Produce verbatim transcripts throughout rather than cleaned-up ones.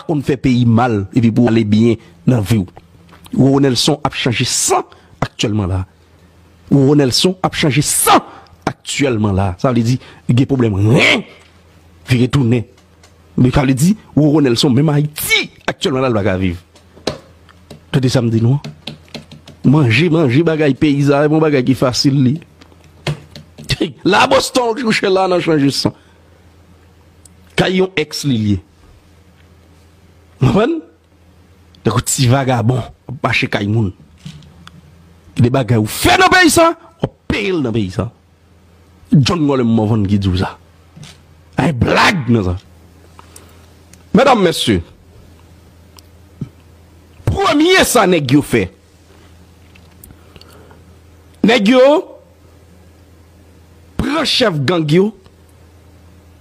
konn fè peyi mal epi pou ale byen nan vi w. Roro Nelson ap chanje san aktyèlman la. Roro Nelson ap chanje san aktyèlman la. Sa vle di, gen pwoblèm ren, vire tounen. Men sa vle di, Roro Nelson, menm Ayiti, aktyèlman la, l pa ka viv. Tande sa m di nou an. Manje, manje bagay peyi sa, se pa yon bagay ki fasil li. La Boston, ou kouche la nan chanje san. Kay yon ex li ye. Konprann? Tankou ti vagabon, w ap mache kay moun. De bagay ou fè nan peyi sa, w ap peye l nan peyi sa. John Gòlè Mòvann ki di w sa. Ay blag nan sa. Medam, mesye, premye sa nèg yo fè, nèg yo pran chèf gang yo,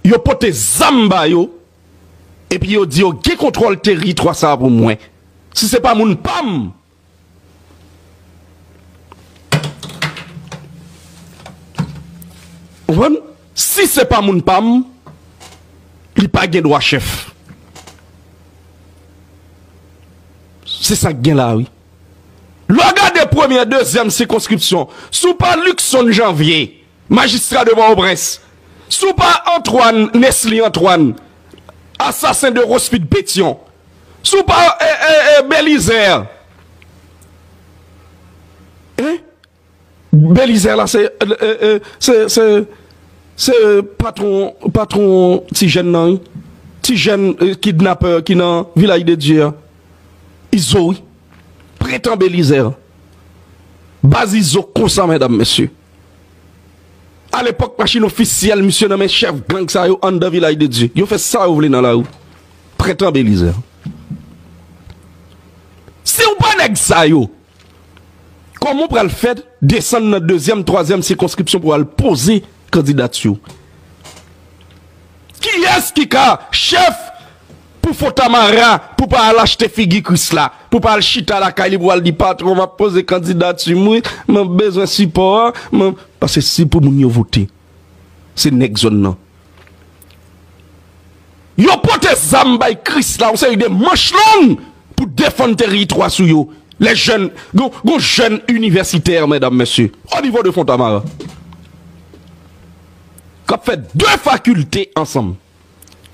yo pote zam ba yo, epi yo di yo gen kontwòl teritwa sa a pou mwen. Si se pa moun pa m, ou konprann? Si se pa moun pa m, li pa gen dwa chèf. Se sa k gen la, wi. Lè w gade premye, dezyèm sikonskripsyon, si w pa Luckson Janvier, majistra de Pòtoprens, si w pa Antoine, Nesly Antoine, asasen de Rospide Pétion, si w pa, e, e, e, Belizaire, hein? Belizaire la, se, e, e, se, se, se patwon, patwon ti jèn nan, wi. Ti jèn, e, kidnapè ki nan Vilaj de Dye a. Izo, wi. Pretan Belizaire. Baz Izo konsa, medam, mesye. Alepòk, machin ofisyèl, misye nan men chèf gang sa yo anndan Vilaj de Dye. Yo fè sa yo vle nan lari. Pretan Belizaire. Si w pa nèg sa yo, kòman w pral fè desann nan dezyèm, twazyèm sikonskripsyon pou w al poze kandidati w? Kiyès ki ka chèf pou Fontamara, pou pa al achte figi Krisla, pou pa al chita lakay li, pou al di, "Patwon, m ap poze kandidati m, wi, mwen bezwen sipò a, mwen," paske se pou moun yo vote. Se nèg zòn nan. Yo pote zam bay Krisla, yon seri de manch long pou defann teritwa sou yo. Les jeunes, gon, gon jèn inivèsitè, medam, mesye, o nivo de Fontamara, k ap fè de fakilte ansanm.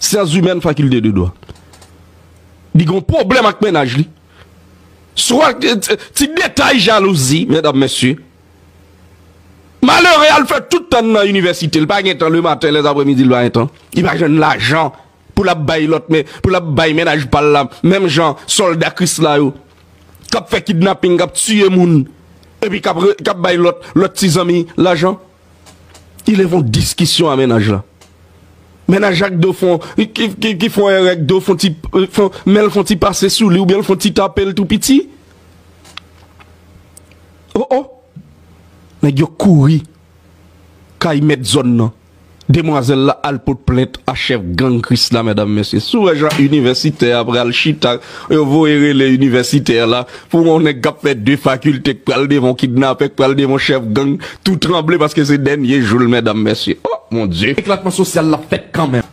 Syans imèn, fakilte de dwa. Li gon pwoblèm ak mennaj li. Swa, eh, ti detay jalouzi, medam, mesye. Malere al fè tout tan nan inivèsite. Li pa gen tan lematen, lèzapremidi, li pa gen tan. Li pa jwenn lajan pou l ap bay lòt, men, pou l ap bay mennaj pa l la. Menm jan sòlda Krisla yo, k ap fè kidnaping, k ap tiye moun, epi k ap re-, k ap bay lòt, lòt ti zanmi lajan. Li leve yon diskisyon a mennaj la. Mennaj la k do fon, ki, ki, ki fon erè, k do fon ti, fon, men l fon ti pase sou li, oubyen l fon ti tape l tou piti. O, o! Nèg yo kouri kay mèt zòn nan. Demwazèl la al pot plent a chèf gang Krisla, medam, mesye. Si w wè jan inivèsitè a pral chita, yo voye rele inivèsitè la, pou yon nèg k ap fè de fakilte, k pral devan yon kidnapè, k pral devan yon chèf gang, tou tranble paske se dènye jou l, medam, mesye. O, mon Dye! Eklatman sosyal la fèt kanmenm.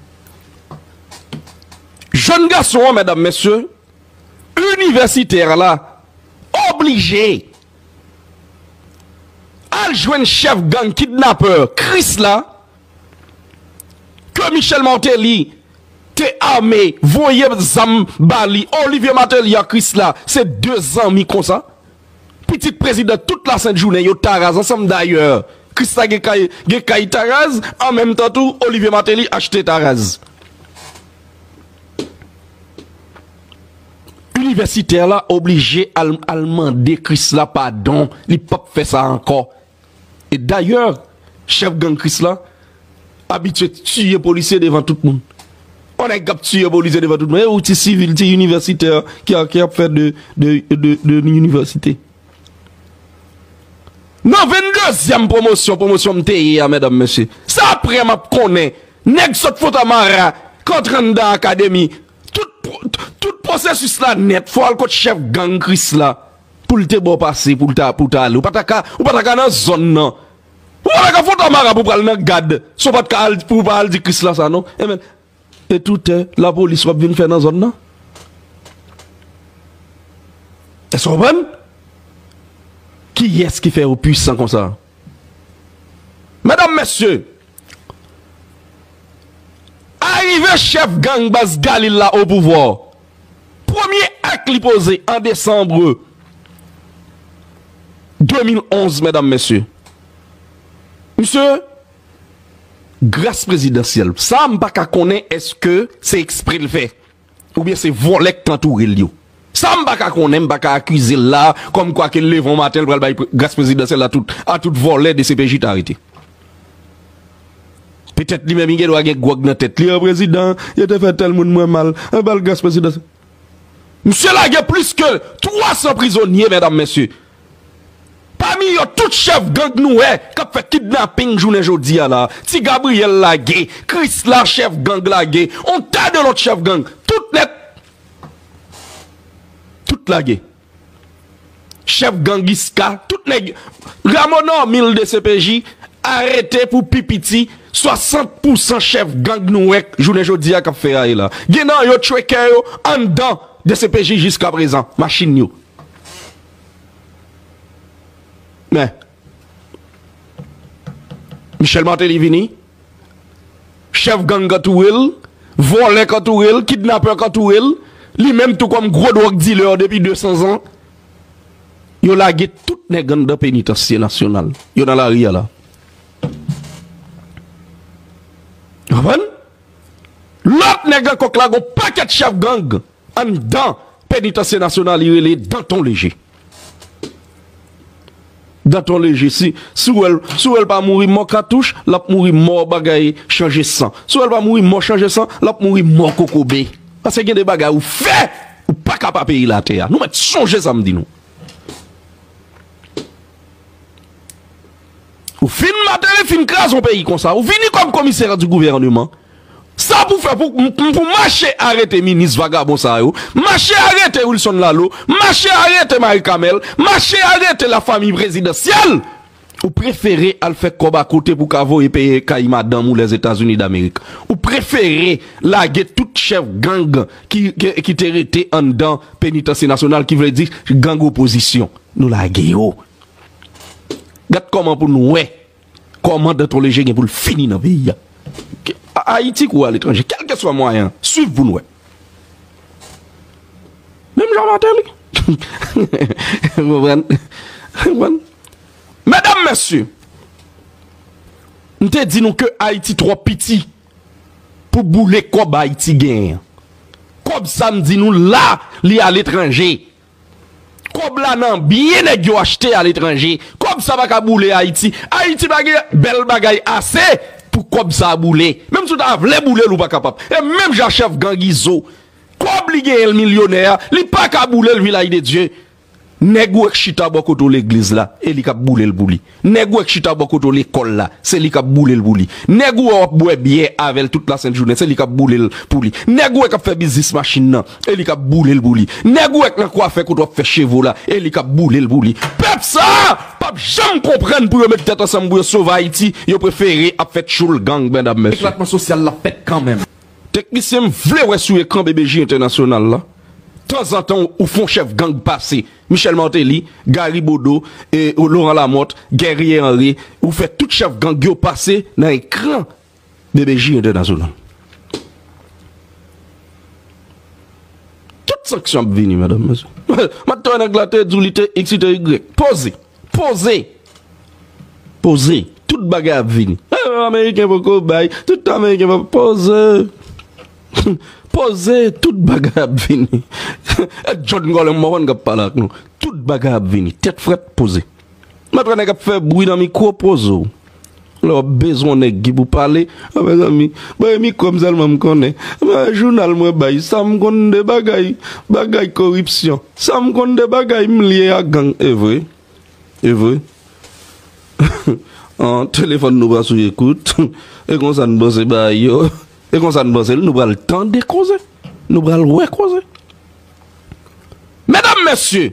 Jèn gason an, medam, mesye, inivèsitè la, oblije al jwenn chèf gang kidnapè Krisla, ke Michel Martelly te ame, voye zam ba li. Olivier Martelly ak Krisla, se de zanmi konsa. Pitit prezidan tout lasent jounen, yo Taraz ansanm dayè. Krisla gen kay, gen kay Taraz, an menm tan tou, Olivier Martelly achte Taraz. Inivèsitè la oblije al, al mande Krisla padon, li p ap fè sa ankò. E dayè, chèf gang Krisla abitye tiye polisye devan tout moun. Yon nèg k ap tiye polisye devan tout moun. E ou ti sivil, ti inivèsitè ki, ki ap fè de, de, de, de inivèsite. Nan venndezyèm pwomosyon, pwomosyon m te ye a, medam, mesye. Se apre m ap konnen, nèg sot Fontamara, k antre anndan akademi, tout, tout pwosesis la nèt, fò al kot chèf gang Krisla, pou l te ba w pase, pou l ta, pou w ta ale. Ou pa ta ka, ou pa ta ka nan zòn nan. Ou pa ta ka Fontamara pou w pral nan gad, si w pa t ka al, pou w pa al di Krisla sa, non. Enben, e toutè, lapolis w ap vin fè nan zòn nan? Èske w konprann? Kiyès ki fè yo pwisan konsa? Medam, mesye, arive chèf gang baz Galil la o pouvwa. Premye ak li poze an desanm de mil onz, medam, mesye. Misye, gras prezidansyèl. Sa m pa ka konnen èske se ekspre l fè. Oubyen se vòlè k t antoure l yo. Sa m pa ka konnen, m pa ka akize l la, kòmkwa ke l leve yon maten, l pral bay pre-, gras prezidansyèl a tout, a tout vòlè D C P J t arete. Petèt li menm, li gen dwa gen gwòg nan tèt li. An, prezidan, yo te fè tèl moun mwen mal. An, ba l gras prezidansyèl. Misye lage plis ke twa san prizonye, medam, mesye. Pami yo, tout chèf gang nou wè k ap fè kidnaping jounen jodi a la. Ti Gabriel lage, Krisla chèf gang lage, on ta de lòt chèf gang. Tout nèt. Tout lage. Chèf gang Iska, tout nèg. Ramonor Mil D C P J arete pou pi piti swasant pousan chèf gang nou wè jounen jodi a k ap feraye la. Gen nan yo tracker yo anndan D C P J jiska prezan, machin yo. Men, Michel Martelly vini, chèf gang k antoure l, vòlè k antoure l, kidnapè k antoure l, li menm tou kòm gwo dwòg dilè depi de san zan, yo lage tout nèg anndan penitansye nasyonal. Yo nan lari a la. Konprann? Lòt nèg ankò k lage yon pakèt chèf gang anndan penitansye nasyonal, li rele Danton Leje. Danton Leje, si, si w wè l, si w wè l pa mouri mò katouch, l ap mouri mò bagay chanje san. Si w wè l pa mouri mò chanje san, l ap mouri mò kokobe. Paske gen de bagay ou fè, ou pa ka pa peye l atè a. Nou mèt sonje sa m di nou. Ou fin Martelly, fin kraze yon peyi konsa. Ou vini kòm komisè di gouvèneman. Sa pou fè pou, pou mache arete minis vagabon sa yo, mache arete Wilson Lalo, mache arete Marie Carmelle, mache arete lafanmi prezidansyèl. Ou prefere al fè kòb akote pou ka voye peye kay madanm ou Lèzetazini Damerik. Ou prefere lage tout chèf gang ki, ki, ki te rete anndan penitansye nasyonal, ki vle di gang opozisyon. Nou lage yo. Gad kòman pou nou wè kòman Danton Leje gen pou l fini nan peyi a. Ke, A-, Ayiti kou aletranje, kèlkeswa mwayen an, swiv pou n wè. Menm jan Martelly. Konprann? Konprann? Medam, mesye, m te di nou ke Ayiti twò piti pou boule kòb Ayiti genyen an. Kòb sa m di nou la, li aletranje. Kòb la nan byen nèg yo achte aletranje. Kòb sa pa ka boule Ayiti. Ayiti pa gen bèl bagay ase pou kòb sa boule. Menm si w ta vle boule l, ou pa kapab. E menm jan chèf gang Izo, kòb li genyen l milyonè a, li pa ka boule l Vilaj de Dye. Nèg ou wè k chita bò kote w legliz la, e li k ap boule l pou li. Nèg ou wè k chita bò kote w lekòl la, se li k ap boule l pou li. Nèg ou wè w ap bwè byè avè l tout lasent jounen, se li k ap boule l pou li. Nèg ou wè k ap fè biznis machin nan, e li k ap boule l pou li. Nèg ou wè k nan kwafè kote w ap fè cheve w la, e li k ap boule l pou li. Pèp sa a p ap janm konprann pou yo met tèt ansanm pou yo sove Ayiti, yo prefere ap fè tchoul gang, medam, mesye. Eklatman sosyal la fèt kanmenm. Teknisyen, m vle wè sou ekran B B J Entènasyonal la. Tanzantan, ou fè yon chèf gang pase. Michel Martelly, Gary Bodeau, e, Laurent Lamothe, Guerrier Henry, ou fè tout chèf gang yo pase nan ekran B B J Entènasyonal. Tout sanksyon ap vini, medam, mesye. Maten nèg la te di w li te X, li te Y. Poze. Poze. Poze. Tout bagay ap vini. Eh, Ameriken poko bay. Tout Ameriken poko. Poze. Poze. Tout bagay ap vini. E John Colin Morvan k ap pale ak nou. Tout bagay ap vini. Tèt frèt, poze. Mèt wè nèg ap fè bri nan mikwo, poze w. Lè w ap bezwen yon nèg ki pou pale, a, mezanmi, bay mikwo m sèlman m konnen. Bay jounal mwen bay, sa m konn de bagay, bagay koripsyon. Sa m konn de bagay m lye a gang, e vre. E vre. An, telefòn nou pa sou ekout. E konsa n panse bagay yo. E konsa n panse l, nou pral tande koze. Nou pral wè koze. Medam, mesye,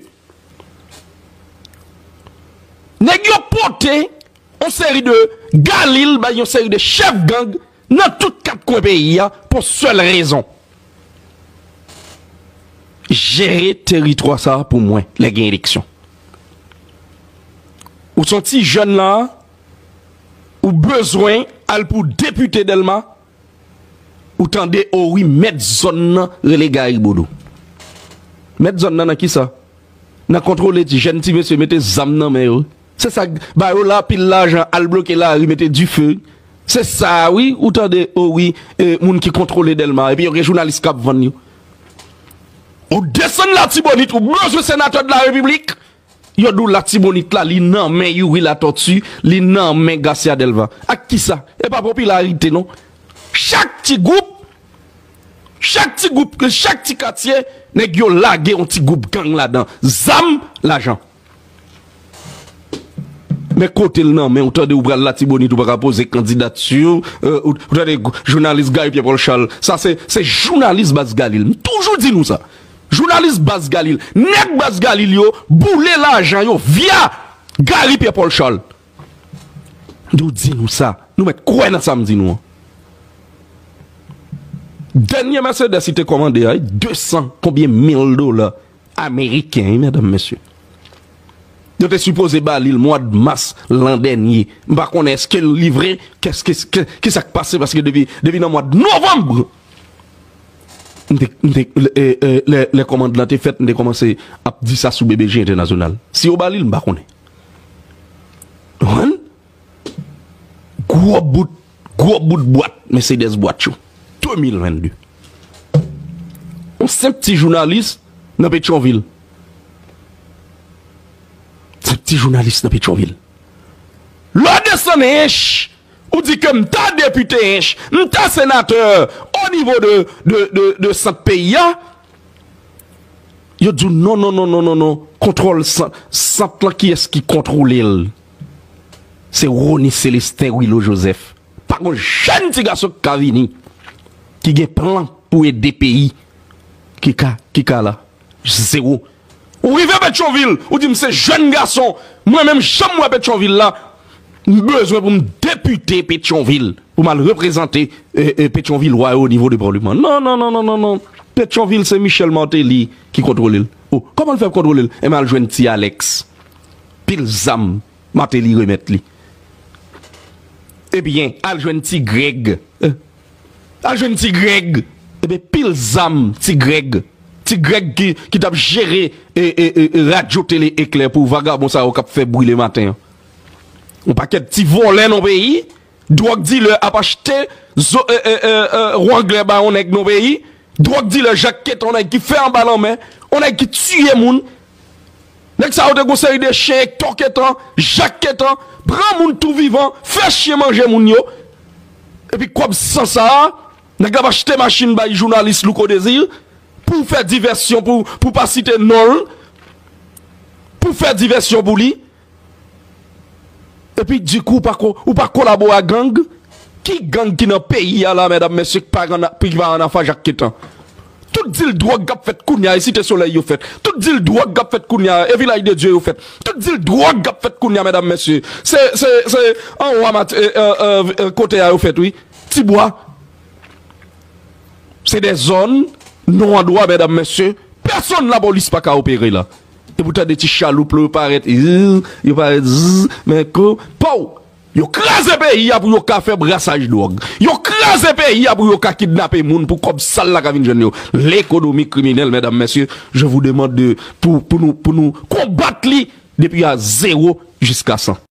nèg yo pote yon seri de galil bay yon seri de chèf gang nan tout kat kwen peyi a pou yon sèl rezon. jere teritwa sa a pou mwen lè gen eleksyon. Ou se yon ti jèn la, ou bezwen al pou depite Dèlma, ou tande, o wi, mèt zòn nan rele Gary Bodeau. Mèt zòn nan nan kisa? Nan kontwole ti jèn ti mesye mete zam nan men yo. Se sa k ba yo la pil lajan, al bloke lari, mete dife. Se sa wi, ou tande, o wi, e, moun ki kontwole Dèlma, epi yo gen jounalis k ap vann yo. Ou desann Latibonit, ou bezwen senatè de la repiblik. Yo di w Latibonit la, li nan men Youri Latortue, li nan men Garcia Delva. Ak kisa? E pa popilarite non. Chak ti gwoup, chak ti gwoup, chak ti katye, nèg yo lage yon ti gwoup gang ladan. Zam, lajan. Men kote l nan men, ou tande ou pral Latibonit, ou pa ka poze kandidati, euh, ou, ou tande gou-, jounalis Gary Pierre Paul Charles. Sa se, se jounalis baz Galil. M toujou di nou sa. Jounalis baz Galil. Nèg baz Galil yo boule lajan yo via Gary Pierre Paul Charles. Nou di nou sa. Nou mèt kwè nan sa m di nou an. Dènye Mercedes li te kòmande a, de san konbyen mil dola ameriken, wi, medam, mesye. Yo te sipoze ba li l mwa d mas lan dènye. M pa konnen èske l livre, kèske, kè, kisa k pase, paske depi, depi nan mwa d novanm, m te, m te, e, e, lè, lè kòmand lan te fèt, m te kòmanse ap di sa sou B B J Entènasyonal. Si yo ba li l, m pa konnen. Ou konprann? Gwo bout, gwo bout bwat Mercedes bwat yo. De mil vennde. Yon senp ti jounalis nan Petyonvil. Senp ti jounalis nan Petyonvil. Lè w desann Ench, ou di ke m ta depite Ench, m ta senatè o nivo de, de, de, de sant peyi a. Yo di w non, non, non, non, non, non. Kontwòl san-, sant lan, kiyès ki kontwole l? Se Rony Célestin, Willo Joseph. Pa gon jèn ti gason ki ka vini, ki gen plan pou ede peyi, ki ka, ki ka la. Zewo. Ou rive Petyonvil, ou di m se jèn gason. Mwen menm, jan m wè Petyonvil la, m bezwen pou m depite Petyonvil, pou m al reprezante, e, e, Petyonvilwa yo o nivo de paleman. Non, non, non, non, non, non. Petyonvil se Michel Martelly ki kontwole l. O, kòman l fè kontwole l? Enben al jwenn ti Alex. Pil zam, Martelly remèt li. Ebyen, al jwenn ti Greg. E, al jwenn ti Greg. Ebyen, pil zam, ti Greg. Ti Greg ki, ki t ap jere, e, e, e, e, radyo tele Eklè pou vagabon sa yo k ap fè bri lematen an. Yon pakèt ti vòlè nan peyi, dwòg dilè ap achte zo, e, e, e, e, Wrangler ba yon nèg nan peyi, dwòg dilè Jak Ketan, yon nèg ki fè anba lanmè, yon nèg ki tiye moun. Nèg sa yo te gon seri de chen, Hector Ketan, Jak Ketan, pran moun tou vivan, fè chen manje moun yo. Epi kòb san sa a, nèg la ap achte machin bay jounalis Louko Désir pou fè divèsyon, pou, pou pa site non l, pou fè divèsyon pou li. Epi dikou ou pa ko-, ou pa kolabore ak gang? Ki gang ki nan peyi a la, medam, mesye, ki pa rann-, ki pa ann afè a Jak Ketan? Tout dil dwòg k ap fèt kounye a, e Site Solèy yo fèt. Tout dil dwòg k ap fèt kounye a, e Vilaj de Dye yo fèt. Tout dil dwòg k ap fèt kounye a, medam, mesye, se, se, se anwo a Mat-, e, e, e, e, kote a yo fèt, wi. Tibwa. Se de zòn non andwa, medam, mesye. Pèsonn lapolis pa ka opere la. Epi w tande ti chaloup la, yo parèt, zzz, yo parèt, zzz, men ko, pow! Yo kraze peyi a pou yo ka fè brasaj dwòg. Yo kraze peyi a pou yo ka kidnape moun pou kòb sal la ka vin jwenn yo. Lekonomi kriminèl, medam, mesye, je vous demande de, pou, pou nou, pou nou konbat li depi a zewo jiska san.